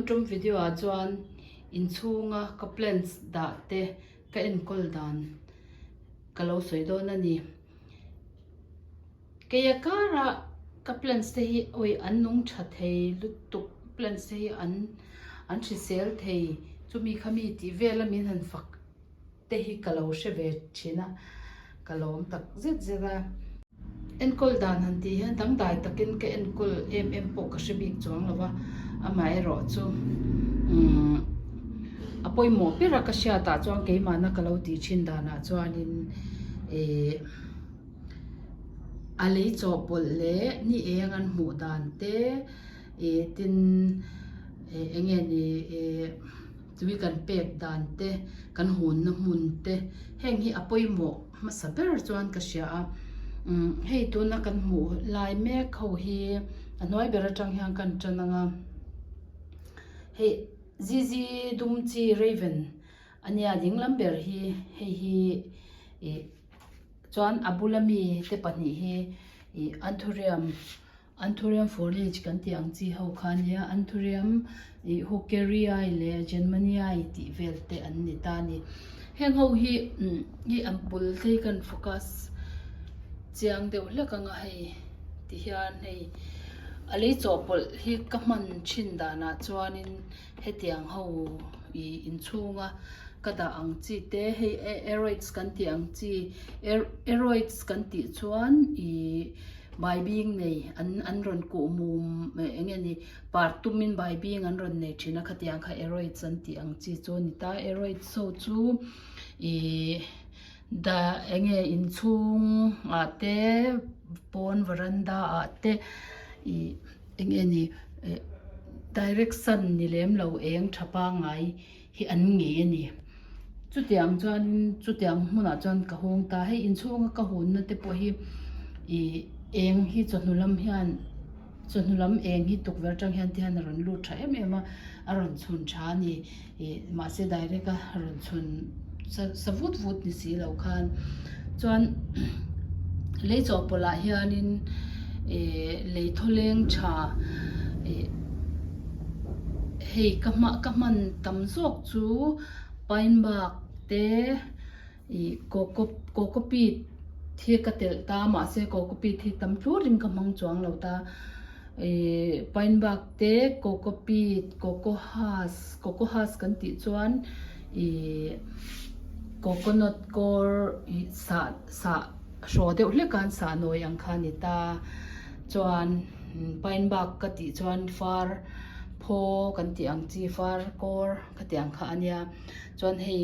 tum video ah chuan inchhunga ka plants dah te ka enkawl dan ka lo sawi dawn a ni. Keia kara ka plants te hi awi an nung tha thei lutuk plants te hi an an hrisel thei chumi khami tih vel a min han fak te hi ka lo hre ve thin a, ka lawm tak zet zet a. Enkawl dan han tih hian dangdai takin ka enkawl em em pawh ka hre bik chuang lo va, amaherawh chu umm a pawimawh ber a ka hriatah chuan keimahna ka lo tih thin danah chuanin ihh a lei chawhpawlh leh ni eng an hmuh dan te ih tin ih eng nge ni ih. Tui kan pek dan te, kan hunna hmun te, heng hi a pawimawh hmasa ber chuan ka hria a. Umm hei tuna kan hmuh lai mek ho hi a hnuai ber atang hian kan tan ang a, hei zizi dum chi raven a nia dinglam ber hi hei hi ih chuan a bula mi te pahnih hi ih anthurium. Anthurium foliage kan tih ang chi ho kha ania, Anthurium ih Hookeriae leh Jenmaniae tih vel te an ni ta a ni. Heng ho hi umm hi an bul te hi kan focus chiang deuh hlek ang a hei ti hian hei a lei chawhpawlh hi ka hman thin danah chuanin hetiang ho ih inchhunga ka dah ang chi te hei aeroids kan tih ang chi aeroids kan tih chuan ih. Baibing nei an an rawn kuh mum eng nge ni par tumin baibing an rawn nei thin a khatiang kha aeroids an tih ang chi chu a ni ta aeroids ho chu ihh da eng nge inchhung ah te pawn varanda ah te ih eng nge ni eh direct sun ni lem lo eng tha pangngai hi an ngei a ni. Chutiang chuan chutiang hmunah chuan ka hung ta hei inchhunga ka hunna te pawh hi ih eng hi chawhnu lam hian chawhnu lam eng hi tukverh atang hian ti hian a rawn lut tha em em a a rawn chhun tha a ni ih mahse direct a rawn chhun sa sa vut vut ni si lo khan chuan lei chawhpawlh ah hianin ih lei thawleng tha ih hei ka hma ka hman tam zawk chu pine bark te ih coco coco peat hi ka telh ta mahse coco peat hi tam tlurin ka hmang chuang lo ta ih pine bark te coco peat coco husk coco husk kan tih chuan ih coconut kawr ih sah sah hraw deuh hlek a an sah nawi ang kha a ni ta chuan pine bark ka tih chuan far phaw kan tih ang chi far kawr ka tih ang kha a nia chuan hei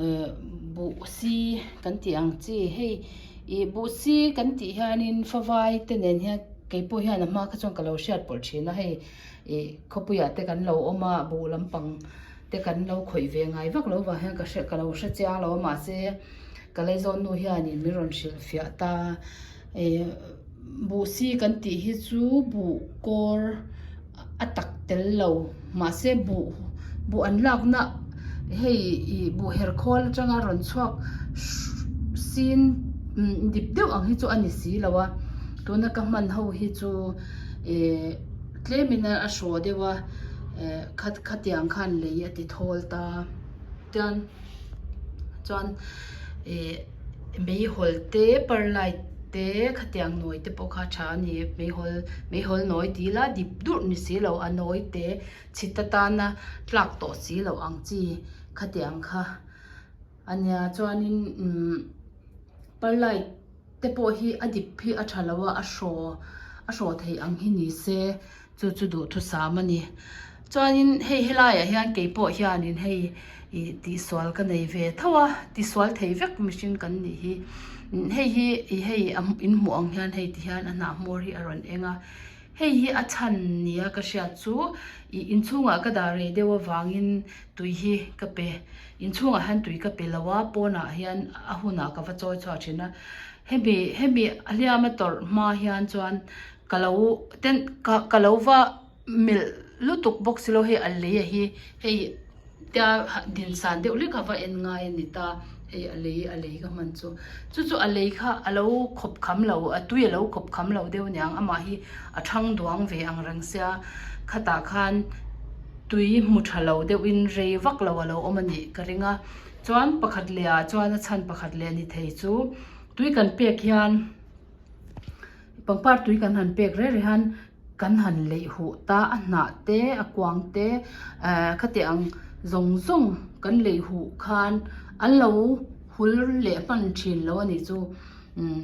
ehh buh si kan tih ang chi hei ih buh si kan tih hianin favai te nen hian keipawh hian a hma kha chuan ka lo hriat pawlh thin a hei ih khawpuiah te kan lo awm a buh lampang te kan lo khawih ve ngai vak lo vang hian ka hre ka lo hre chiang lo a mahse ka laizawn nu hianin min rawn hrilh fiah ta ih buh si kan tih hi chu buh kawr a tak tel lo mahse buh buh an lakna hei ih buh her khawl atanga rawn chhuak sin dip deuh ang hi chu a ni si lo a tuna ka hman ho hi chu ih tlemin a hraw deuh a eh khatiang khan lei a ti thawl ta chuan chuan ih meihawl te perlite te khatiang nawi te pawh kha a tha a ni meihawl meihawl nawi tih ila dip durh ni si lo a nawi te chhit atana tlak tawh si loh ang chi khatiang kha a nia chuanin umm perlite te pawh hi a dip hi a tha lo a a hraw a hraw thei ang hi ni se Chu chu duhthusam a ni. Chuanin hei helaiah hian keipawh hianin hei ih tihsual ka nei ve tho a, tihsual thei vek mihring kan nih hi. Hei hi ih hei a in hmuh ang hian hei ti hian a hnah hmawr hi a rawn eng a. Hei hi a chhan nia ka hriat chu ih inchhungah ka dah rei deuh avangin tui hi ka pe inchhungah hian tui ka pe lo a, pawnah hian a hunah ka va chawi chhuak thin a. Hemi hemi a hliam a tawrh hma hian chuan Ka lo ten ka ka lo va melh lutuk bawk si lo hei a lei a hi hei tia din san deuh hlek a va en ngai a ni ta hei a lei a lei ka hman chu chu chu a lei kha a lo khawp kham lo a tui a lo khawp kham lo deuh aniang amah hi a thang duang ve ang reng sia khatah khan. tui hmu tha lo deuhin rei vak lo a lo awm a nih ka ring a. Chuan pakhat leh ah chuan a chhan pakhat leh ni thei chu tui kan pek hian pangpar tui kan han pek reng reng hian kan han leih huh ta a hnah te a kuang te eh khati ang zawng zawng kan leih huh khan an lo hul leh hman thin lo a nih chu umm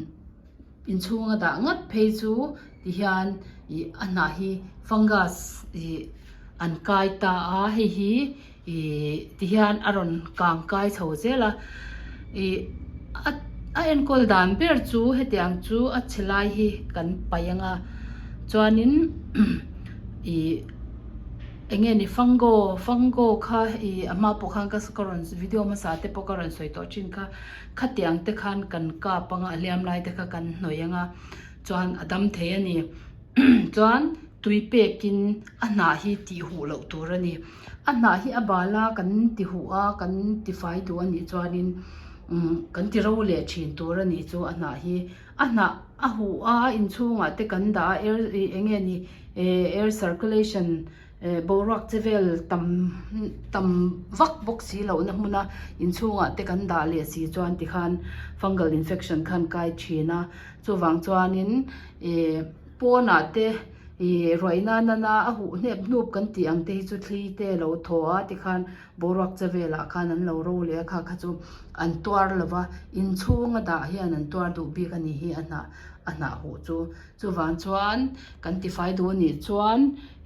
inchhunga dah ngat phei chu tihian ih a hnah hi fungus ih an kai ta a hei hi. Ih tihian a rawn kang kai chho zel a ih a a enkawl dan ber chu hetiang chu a chhe lai hi kan paih ang a chuanin ih eng nge ni fungo fungo kha ih a hma pawh khan ka ka rawn video hmasa te pawh ka rawn sawi tawh thin kha khatiang te khan kan kap ang a a hliam lai te kha kan hnawih ang a chuan a dam thei a ni chuan tui pekin a hnah hi tih huh loh tur a ni. A hnah hi a bal a kan ti huh a kan ti fai duh a nih chuanin umm kan ti ro leh thin tur a nih chu a hnah hi a hnah a huh a a inchhungah te kan dah a air ih eng nge ni eh air circulation eh boruak che vel tam tam vak bawk si lohna hmuna inchhungah te kan dah leh si chuan tikhan fungal infection khan kai thin a chuvang chuanin eh pawnah te. Ih ruaih nana na a huh hnep hnup kan tih ang te hi chu thli te a lo thaw a tikhan boruak che velah khan an lo ro leh a kha kha chu an tuar lo va inchhung a dah hian an tuar duh bik a nih hi a hnah a hnah huh chu. Chuvang chuan kan tifai duh a nih chuan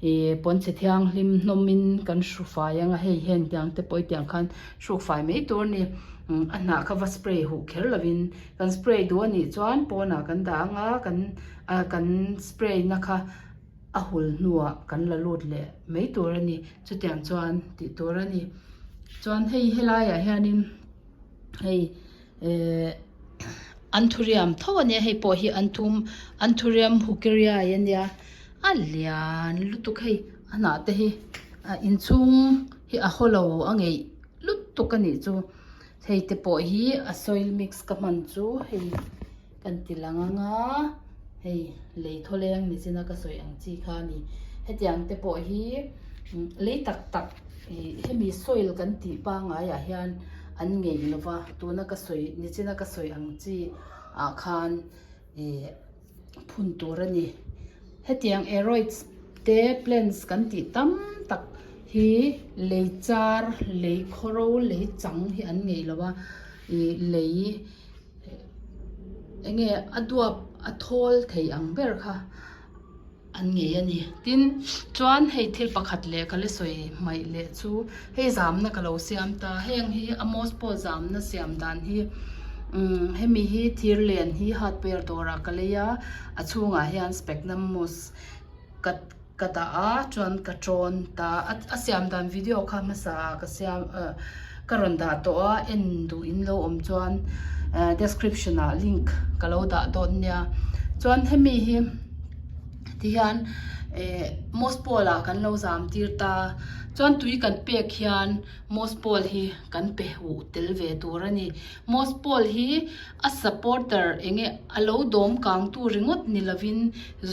ih pawnchhe thianghlim hnawmin kan hru fai ang a hei heng tiang te pawh hetiang khan hruk fai mai tur a ni a hnah kha va spray huh kher lovin kan spray duh a nih chuan pawnah kan dah ang a kan. a kan spray na kha a hul hnuah kan la lut leh mai tur a ni chutiang chuan tih tur a ni chuan hei helaiah hianin hei ehh anthurium tho a nia hei pawh hi anthum anthurium hukeriai a nia a lian lutuk hei a hnah te hi a inchhung hi a haw lo a ngeih lutuk a nih chu hei te pawh hi a soil mix ka hman chu hei. Kan ti lang ang a, hei lei thawleng ni china ka sawi ang chi kha a ni. Hetiang te pawh hi lei tak tak ih hemi soil kan tih pangaiah hian an ngei lo va, tuna ka sawi ni china ka sawi ang chi ah khan ih phun tur a ni. Hetiang aeroids te plants kan tih tam tak hi lei char, lei khawro, lei chang hi an ngei lo va, ih lei. Enge a duap a thawl thei ang ber kha an ngei a ni. Tin, chuan hei thil pakhat leh ka la sawi hmaih leh chu hei zamna ka lo siam ta. Heng hi a most pawh zamna siam dan hi umm hemi hi thir len hi hardware dawrah ka lei a, a chhungah hian sphagnum moss ka ka dah a chuan ka tawn ta a a siam dan video kha hmasa ah ka siam ah ka rawn dah tawh a en duh in lo awm chuan eh description ah link ka lo dah dawn nia chuan hemi hi tihian eh moss pawl ah kan lo zam tir ta chuan tui kan pek hian moss pawl hi kan pe huh tel ve tur a ni moss pawl hi a supporter enge a lo dawm kang tu ringawt ni lovin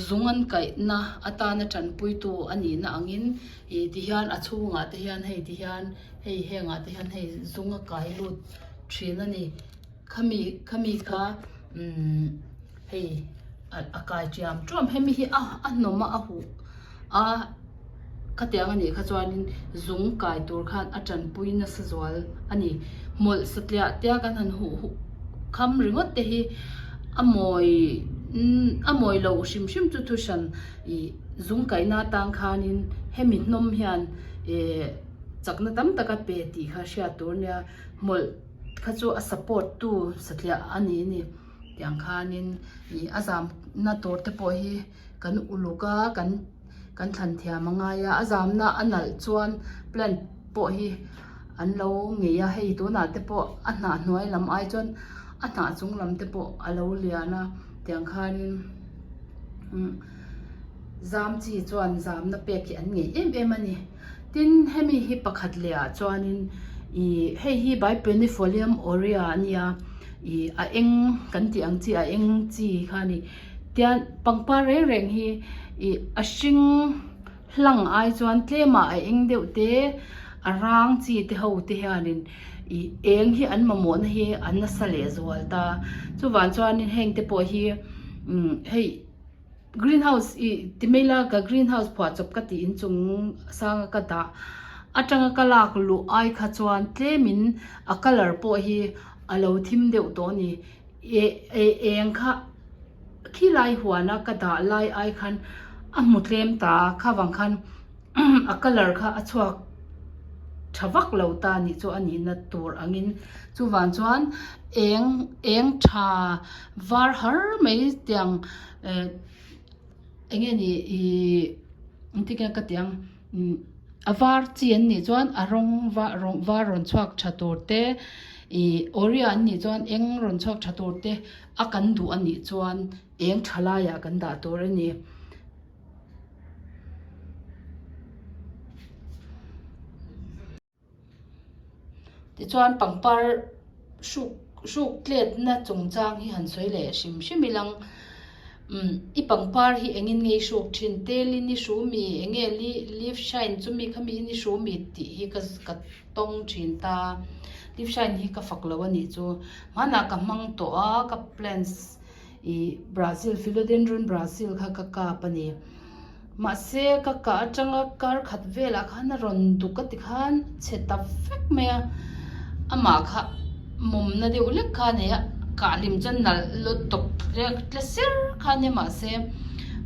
zung an kaihna atana tanpuitu a nihna angin ih tihian a chhungah te hian hei tihian hei hengah te hian hei zung a kai lut thin a ni khami khami kha umm hei a kai tiam tuam hemi hi a a hnawm a a huh a khatiang a nih kha chuanin zung kai tur khan a tanpui nasa zual a ni. Hmawlh satliah tia kan han huh huh kham ringawt te hi a mawi a mawi loh hrim hrim chu thu hran ih zung kaihna atang khanin hemi hnawm hian eh chakna tam tak a pe tih kha hriat tur a nia hmawlh kha chu a support tu satliah a ni a ni tiang khanin ih a zamna tur te pawh hi. Kan uluk a, kan kan thlan thiam a ngai a, a zamna a nalh chuan plant pawh hi an lo ngei a, hei tunah te pawh a hnah hnuai lam ai chuan a hnah chung lam te pawh a lo lian a tiang khanin umm zam chi chuan zamna pek hi an ngei em em a ni. Tin hemi hi pakhat leh ah chuanin ih hei hi Bipennifolium aurea a nia ih a eng kan tih ang chi a eng chi kha a ni. Tian pangpar reng reng hi ih a hring. hlang ai chuan tlema a eng deuh te a rang chi te ho te hianin ih eng hi an mamawhna hi an nasa leh zual ta chuvang chuanin heng te pawh hi umm hei green house ih ti mai la ka green house phuah chawp ka tih inchung sanga ka dah atanga ka lak luh ai kha chuan tlemin a colour pawh hi a lo thim deuh tawh a ni eng kha khilai huana ka dah lai ai khan a hmu tlem ta a kha vang khan a colour kha a chhuak tha vak lo ta nih chu a nihna tur angin chuvang chuan eng eng tha var har mai tiang eh eng nge ni ihh engtin nge ka tih ang a var chi an nih chuan a rawng var rawng var rawn chhuak tha tur te ih awria an nih chuan eng rawn chhuak tha tur te a kan duh a nih chuan eng tha laiah kan dah tur a ni. Tichuan pangpar hruk hruk tletna chungchang hi han sawi leh hrim hrim ila umm i pangpar hi engin nge i hruk thin telin i hru mi enge leaf shine chumi khami in i hru mi tih hi ka ka tawng thin ta leaf shine hi ka fak lo a nih chu hmanah ka hmang tawh a ka plants Ih Brazil Philodendron Brazil kha ka kap a ni. Mahse ka kah atanga kar khat velah khan a rawn duk a ti khan chhe ta vek mai a. Amah kha mawmna deuh lek kha a nei a, kah hlim chuan nalh lutuk tle ser kha a nia mahse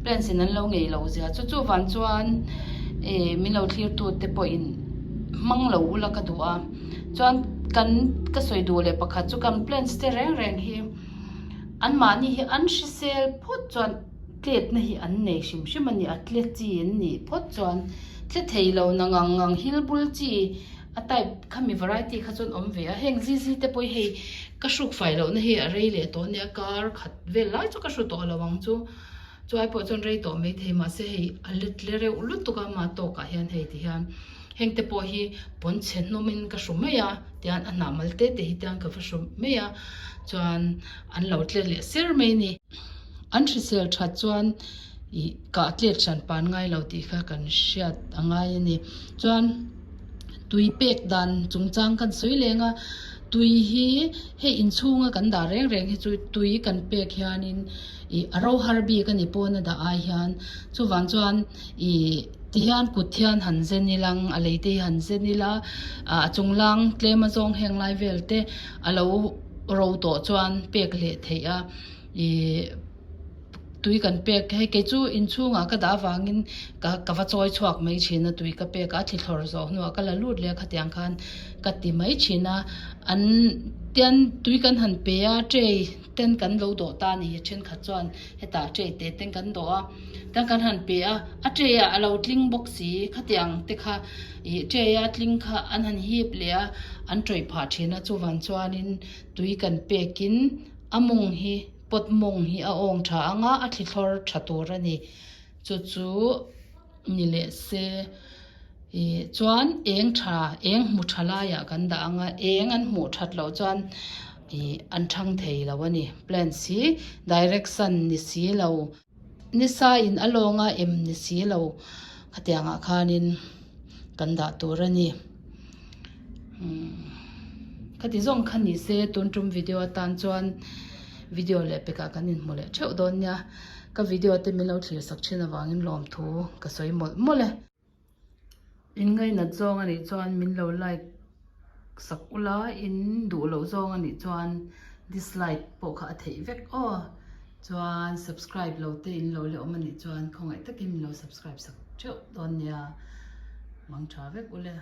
plants in an lo ngei lo zia chu chuvang chuan ih min lo thlir tu te pawhin hmang lo ula ka duh a. Chuan kan ka sawi duh leh pakhat chu kan plants te reng reng hi. Anmahni hi an hrisel phawt chuan tletna hi an nei hrim hrim a ni, a tle chi an nih phawt chuan tle thei lo na ngang ngang hil bul chi a type khami variety kha chuan awm ve a, heng zizi te pawh hi hei ka hruk fai lohna hi a rei leh tawh a nia kar khat vel lai chu ka hru tawh lo ang chu, chuai pawh chuan rei tawh maithei mahse hei a let le reuh lutuk a ama tawkah hian hei ti hian. Heng te pawh hi pawn chhe hnawmin ka hru mai a, tian a hnah mal te te hi tiang ka va hru mai a, chuan an lo tlet leh ser mai a ni. An hrisel that chuan ih kah tlet hran pan ngai lo tih kha kan hriat a ngai a ni. Chuan tui pek dan chungchang kan sawi leng a, tui hi hei inchhunga kan dah reng reng hi chu tui kan pek hianin ih a ro har bik a ni pawn a dah ai hian chuvang chuan ih. Tihian kut hian han zen ila ang, a lei te hi han zen ila, a chung lang tlem azawng heng lai vel te a lo ro tawh chuan pek leh theih a, ih tui kan pek hei kei chu inchhungah ka dah avangin ka ka va chawi chhuak mai thin a tui ka pek a, a thli thlawr zawh hnuah ka la lut leh a khatiang khan ka ti mai thin a, an tian tui kan han pe a tray ten kan lo dawh ta a ni thenkhat chuan hetah tray te ten kan dawh a. Tan kan han pe a, a tray ah a lo tling bawk si, khatiang te kha ih tray a tling kha an han hip leh a, an tawih phah thin a, chuvang chuanin tui kan pekin a mawng hi pot mawng hi a awng tha ang a, a thli thlawr tha tur a ni, chu chu ni leh se ih chuan eng tha eng hmu tha laiah kan dah ang a, eng an hmuh that loh chuan ih an thang thei lo a ni, plants hi direct sun ni si lo. Nisa in a lawng a em ni si lo khatiang ah khanin kan dah tur a ni khati zawng kha ni se tun tum video atan chuan video leh pekah kan inhmu leh theuh dawn nia ka video te min lo thlir sak thin avangin lawmthu ka sawi mawlh mawlh e. In ngainat zawng a nih chuan min lo like sak ula, in duh loh zawng a nih chuan dislike pawh kha a theih vek aw. Chuan subscribe lo te in lo leh awm a nih chuan khawngaih takin min lo subscribe sak theuh dawn nia. Mang tha vek ule.